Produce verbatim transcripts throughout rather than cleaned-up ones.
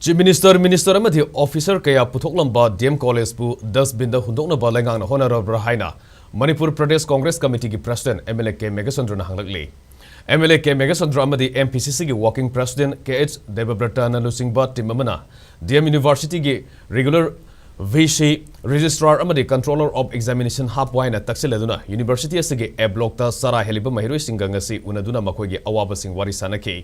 Chief Minister, Minister ꯑꯃꯗꯤ officer ꯀꯌꯥ ꯄꯨꯊꯣꯛꯂꯝꯕ D M College ꯄꯨ dustbin ꯗ ꯍꯨꯟꯗꯣꯛꯅꯕ ꯂꯩꯉꯥꯛꯅ ꯍꯣꯠꯅꯔꯕ꯭ꯔꯥ ꯍꯥꯏꯅ Manipur Pradesh Congress ꯀꯃꯤꯇꯤꯒꯤ president M L A K ꯃꯦꯘꯆꯟꯗ꯭ꯔꯅ ꯍꯪꯂꯛꯂꯤ꯫ M L A K Meghachandra ꯑꯃꯗꯤ M P C C ꯒꯤ working president K H ꯗꯦꯕꯕ꯭ꯔꯇꯅ ꯂꯨꯆꯤꯡꯕ team ꯑꯃꯅ D M University ꯒꯤ regular V C, registrar ꯑꯃꯗꯤ controller of examination ꯍꯥꯞꯄꯨ ꯍꯥꯏꯅ ꯇꯛꯁꯤꯜꯂꯗꯨꯅ university ꯑꯁꯤꯒꯤ A block ꯇ ꯆꯔꯥ ꯍꯦꯜꯂꯤꯕ ꯃꯍꯩꯔꯣꯏꯁꯤꯡꯒ ꯉꯁꯤ ꯎꯅꯗꯨꯅ ꯃꯈꯣꯏꯒꯤ ꯑꯋꯥꯕꯁꯤꯡ ꯋꯥꯔꯤ ꯁꯥꯅꯈꯤ꯫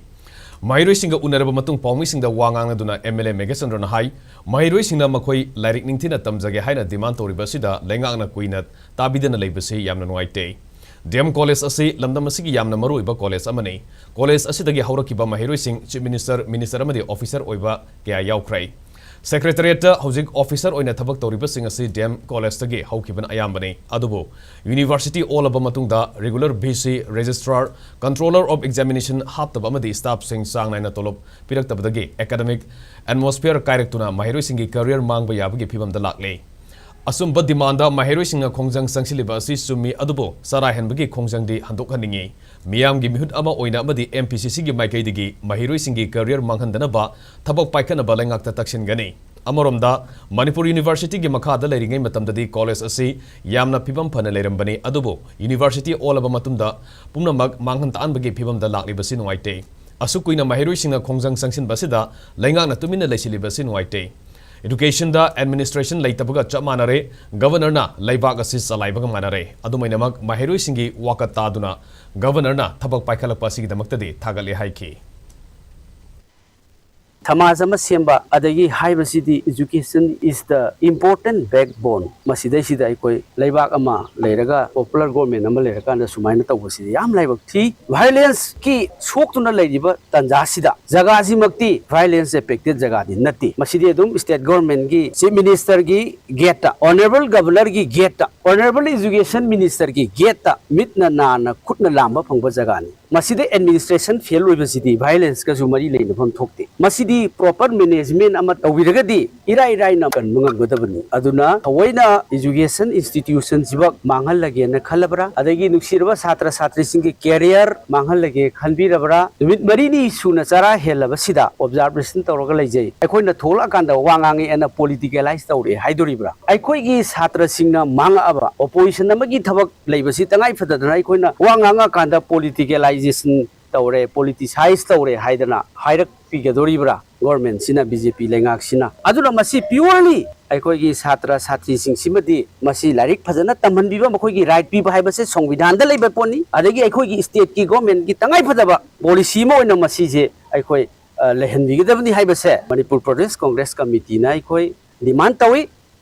ꯃꯍꯩꯔꯣꯏꯁꯤꯡꯒ ꯎꯅꯔꯕ ꯃꯇꯨꯡ ꯄꯥꯎꯃꯤꯁꯤꯡꯗ ꯋꯥ ꯉꯥꯡꯂꯗꯨꯅ M L A ꯃꯦꯘꯆꯟꯗ꯭ꯔꯅ ꯍꯥꯏ, ꯃꯍꯩꯔꯣꯏꯁꯤꯡꯅ ꯃꯈꯣꯏ ꯂꯥꯏꯔꯤꯛ ꯅꯤꯡꯊꯤꯅ ꯇꯝꯖꯒꯦ ꯍꯥꯏꯅ demand ꯇꯧꯔꯤꯕ ꯑꯁꯤꯗ ꯂꯩꯉꯥꯛꯅ ꯀꯨꯏꯅ ꯇꯥꯕꯤꯗꯅ ꯂꯩꯕꯁꯤ ꯌꯥꯝꯅ ꯅꯨꯡꯉꯥꯏꯇꯦ꯫ D M College ꯑꯁꯤ ꯂꯝꯗꯝ ꯑꯁꯤꯒꯤ ꯌꯥꯝꯅ ꯃꯔꯨꯑꯣꯏꯕ college ꯑꯃꯅꯤ꯫ College ꯑꯁꯤꯗꯒꯤ ꯍꯧꯔꯛꯈꯤꯕ ꯃꯍꯩꯔꯣꯏꯁꯤꯡ chief minister, minister ꯑꯃꯗꯤ officer ꯑꯣꯏꯕ ꯀꯌꯥ ꯌꯥꯎꯈ꯭ꯔꯦ꯫ Secretariat ꯇ ꯍꯧꯖꯤꯛ officer ꯑꯣꯏꯅ ꯊꯕꯛ ꯇꯧꯔꯤꯕꯁꯤꯡ ꯑꯁꯤ D M College ꯇꯒꯤ ꯍꯧꯈꯤꯕꯅ ꯑꯌꯥꯝꯕꯅꯤ꯫ ꯑꯗꯨꯕꯨ university ꯑꯣꯜꯂꯕ ꯃꯇꯨꯡꯗ regular V C, registrar, controller of examination ꯍꯥꯞꯇꯕ ꯑꯃꯗꯤ staff ꯁꯤꯡ ꯆꯥꯡ ꯅꯥꯏꯅ ꯇꯣꯂꯣꯞ ꯄꯤꯔꯛꯇꯕꯗꯒꯤ academic atmosphere ꯀꯥꯏꯔꯛꯇꯨꯅ ꯃꯍꯩꯔꯣꯏꯁꯤꯡꯒꯤ career ꯃꯥꯡꯕ ꯌꯥꯕꯒꯤ ꯐꯤꯚꯝꯗ ꯂꯥꯛꯂꯦ꯫ ꯑꯆꯨꯝꯕ demand ꯗ ꯃꯍꯩꯔꯣꯏꯁꯤꯡꯅ ꯈꯣꯡꯖꯪ ꯆꯪꯁꯤꯜꯂꯤꯕ ꯑꯁꯤ ꯆꯨꯝꯃꯤ, ꯑꯗꯨꯕꯨ ꯆꯔꯥ ꯍꯦꯟꯕꯒꯤ ꯈꯣꯡꯖꯪꯗꯤ ꯍꯟꯗꯣꯛꯍꯟꯅꯤꯡꯏ꯫ ꯃꯤꯌꯥꯝꯒꯤ ꯃꯤꯍꯨꯠ ꯑꯃ ꯑꯣꯏꯅ ꯑꯃꯗꯤ M P C C ꯒꯤ ꯃꯥꯏꯀꯩꯗꯒꯤ ꯃꯍꯩꯔꯣꯏꯁꯤꯡꯒꯤ career ꯃꯥꯡꯍꯟꯗꯅꯕ ꯊꯕꯛ ꯄꯥꯏꯈꯠꯅꯕ ꯂꯩꯉꯥꯛꯇ ꯇꯛꯁꯤꯟꯒꯅꯤ꯫ ꯑꯃꯔꯣꯝꯗ, ꯃꯅꯤꯄꯨꯔ University ꯒꯤ ꯃꯈꯥꯗ ꯂꯩꯔꯤꯉꯩ ꯃꯇꯝꯗꯗꯤ college ꯑꯁꯤ ꯌꯥꯝꯅ ꯐꯤꯕꯝ ꯐꯅ ꯂꯩꯔꯝꯕꯅꯤ, ꯑꯗꯨꯕꯨ university ꯑꯣꯜꯂꯕ ꯃꯇꯨꯡꯗ ꯄꯨꯝꯅꯃꯛ ꯃꯥꯡꯍꯟ ꯇꯥꯛꯍꯟꯕꯒꯤ ꯐꯤꯕꯝꯗ ꯂꯥꯛꯂꯤꯕꯁꯤ ꯅꯨꯡꯉꯥꯏꯇꯦ꯫ ꯑꯁꯨꯛ ꯀꯨꯏꯅ ꯃꯍꯩꯔꯣꯏꯁꯤꯡꯅ ꯈꯣꯡꯖꯪ ꯆꯪꯁꯤꯟꯕ ꯑꯁꯤꯗ ꯂꯩꯉꯥꯛꯅ ꯇꯨꯃꯤꯟꯅ ꯂꯩꯁꯤꯜꯂꯤꯕ ꯑꯁꯤ ꯅꯨꯡꯉꯥꯏꯇꯦ꯫ Education ꯗ administration ꯂꯩꯇꯕꯒ ꯆꯞ ꯃꯥꯟꯅꯔꯦ, Governor ꯅ ꯂꯩꯕꯥꯛ ꯑꯁꯤ ꯆꯂꯥꯏꯕꯒ ꯃꯥꯟꯅꯔꯦ꯫ ꯑꯗꯨꯃꯥꯏꯅꯃꯛ ꯃꯍꯩꯔꯣꯏꯁꯤꯡꯒꯤ ꯋꯥꯀꯠ ꯇꯥꯗꯨꯅ Governor ꯅ ꯊꯕꯛ ꯄꯥꯏꯈꯠꯂꯛꯄ ꯑꯁꯤꯒꯤꯗꯃꯛꯇꯗꯤ ꯊꯥꯒꯠꯂꯦ ꯍꯥꯏꯈꯤ꯫ ꯁꯃꯥꯖ ꯑꯃ ꯁꯦꯝꯕ ꯑꯗꯒꯤ ꯍꯥꯏꯕꯁꯤꯗꯤ education is the important backbone꯫ ꯃꯁꯤꯗꯩꯁꯤꯗ ꯑꯩꯈꯣꯏ ꯂꯩꯕꯥꯛ ꯑꯃ ꯂꯩꯔꯒ, popular government ꯑꯃ ꯂꯩꯔꯀꯥꯟꯗ ꯁꯨꯃꯥꯏꯅ ꯇꯧꯕꯁꯤꯗꯤ ꯌꯥꯝ ꯂꯥꯏꯕꯛ ꯊꯤ꯫ Violence ꯀꯤ ꯁꯣꯛꯇꯨꯅ ꯂꯩꯔꯤꯕ ꯇꯥꯟꯖꯥꯁꯤꯗ ꯖꯒꯥꯁꯤꯃꯛꯇꯤ violence affected ꯖꯒꯥꯗꯤ ꯅꯠꯇꯦ꯫ ꯃꯁꯤꯗꯤ ꯑꯗꯨꯝ state government ꯀꯤ, Chief Minister ꯒꯤ gate ꯇ, Honourable Governor ꯒꯤ gate ꯇ, Honourable Education Minister ꯒꯤ gate ꯇ ꯃꯤꯠꯅ ꯅꯥꯅ ꯈꯨꯠꯅ ꯂꯥꯝꯕ ꯐꯪꯕ ꯖꯒꯥꯅꯤ꯫ ꯃꯁꯤꯗ administration fail ꯑꯣꯏꯕꯁꯤꯗꯤ violence ꯀꯁꯨ ꯃꯔꯤ ꯂꯩꯅꯐꯝ ꯊꯣꯛꯇꯦ꯫ ꯃꯁꯤꯗꯤ proper management ꯑꯃ ꯇꯧꯕꯤꯔꯒꯗꯤ ꯏꯔꯥꯏ ꯏꯔꯥꯏꯅ ꯀꯟꯕ ꯉꯝꯒꯗꯕꯅꯤ꯫ ꯑꯗꯨꯅ ꯊꯑꯣꯏꯅ education institution ꯁꯤꯃꯛ ꯃꯥꯡꯍꯜꯂꯒꯦꯅ ꯈꯜꯂꯕ꯭ꯔꯥ? ꯑꯗꯒꯤ ꯅꯨꯡꯁꯤꯔꯕ ꯁꯥꯇ꯭ꯔ ꯁꯥꯇ꯭ꯔꯤꯁꯤꯡꯒꯤ career ꯃꯥꯡꯍꯜꯂꯒꯦ ꯈꯟꯕꯤꯔꯕ꯭ꯔꯥ? ꯅꯨꯃꯤꯠ ꯃꯔꯤꯅꯤ ꯁꯨꯅ ꯆꯔꯥ ꯍꯦꯜꯂꯕꯁꯤꯗ observation ꯇꯧꯔꯒ ꯂꯩꯖꯩ꯫ ꯑꯩꯈꯣꯏꯅ ꯊꯣꯛꯂꯛꯑꯀꯥꯟꯗ ꯋꯥ ꯉꯥꯡꯉꯦꯅ politicalize ꯇꯧꯔꯦ ꯍꯥꯏꯗꯣꯔꯤꯕ꯭ꯔꯥ? ꯑꯩꯈꯣꯏꯒꯤ ꯁꯥꯇ꯭ꯔꯁꯤꯡꯅ ꯃꯥꯡꯉꯛꯑꯕ opposition ꯑꯃꯒꯤ ꯊꯕꯛ ꯂꯩꯕꯁꯤ ꯇꯉꯥꯏ ꯐꯗꯗꯅ ꯑꯩꯈꯣꯏꯅ ꯋꯥ ꯉꯥꯡꯉꯀꯥꯟꯗ politicalization ꯇꯧꯔꯦ, politicize ꯇꯧꯔꯦ ꯍꯥꯏꯗꯅ ꯍꯥꯏꯔꯛꯄꯤꯒꯗꯣꯔꯤꯕ꯭ꯔꯥ government ꯁꯤꯅ, BJP ꯂꯩꯉꯥꯛꯁꯤꯅ? ꯑꯗꯨꯅ ꯃꯁꯤ purely ꯑꯩꯈꯣꯏꯒꯤ ꯁꯥꯇ꯭ꯔ ꯁꯥꯇ꯭ꯔꯤꯁꯤꯡꯁꯤꯃꯗꯤ ꯃꯁꯤ ꯂꯥꯏꯔꯤꯛ ꯐꯖꯅ ꯇꯝꯍꯟꯕꯤꯕ, ꯃꯈꯣꯏꯒꯤ right ꯄꯤꯕ ꯍꯥꯏꯕꯁꯦ ꯁꯪꯕꯤꯙꯥꯟꯗ ꯂꯩꯕ ꯄꯣꯠꯅꯤ꯫ ꯑꯗꯒꯤ ꯑꯩꯈꯣꯏꯒꯤ state ꯀꯤ government ꯀꯤ ꯇꯉꯥꯏ ꯐꯗꯕ policy ꯑꯃ ꯑꯣꯏꯅ ꯃꯁꯤꯁꯦ ꯑꯩꯈꯣꯏ, ꯑ, ꯂꯩꯍꯟꯕꯤꯒꯗꯕꯅꯤ ꯍꯥꯏꯕꯁꯦ ꯃꯅꯤꯄꯨꯔ ꯄ꯭ꯔꯗꯦꯁ ꯀꯣꯡꯒ꯭ꯔꯦꯁ ꯀꯃꯤꯇꯤꯅ ꯑꯩꯈꯣꯏ demand ꯇꯧꯏ꯫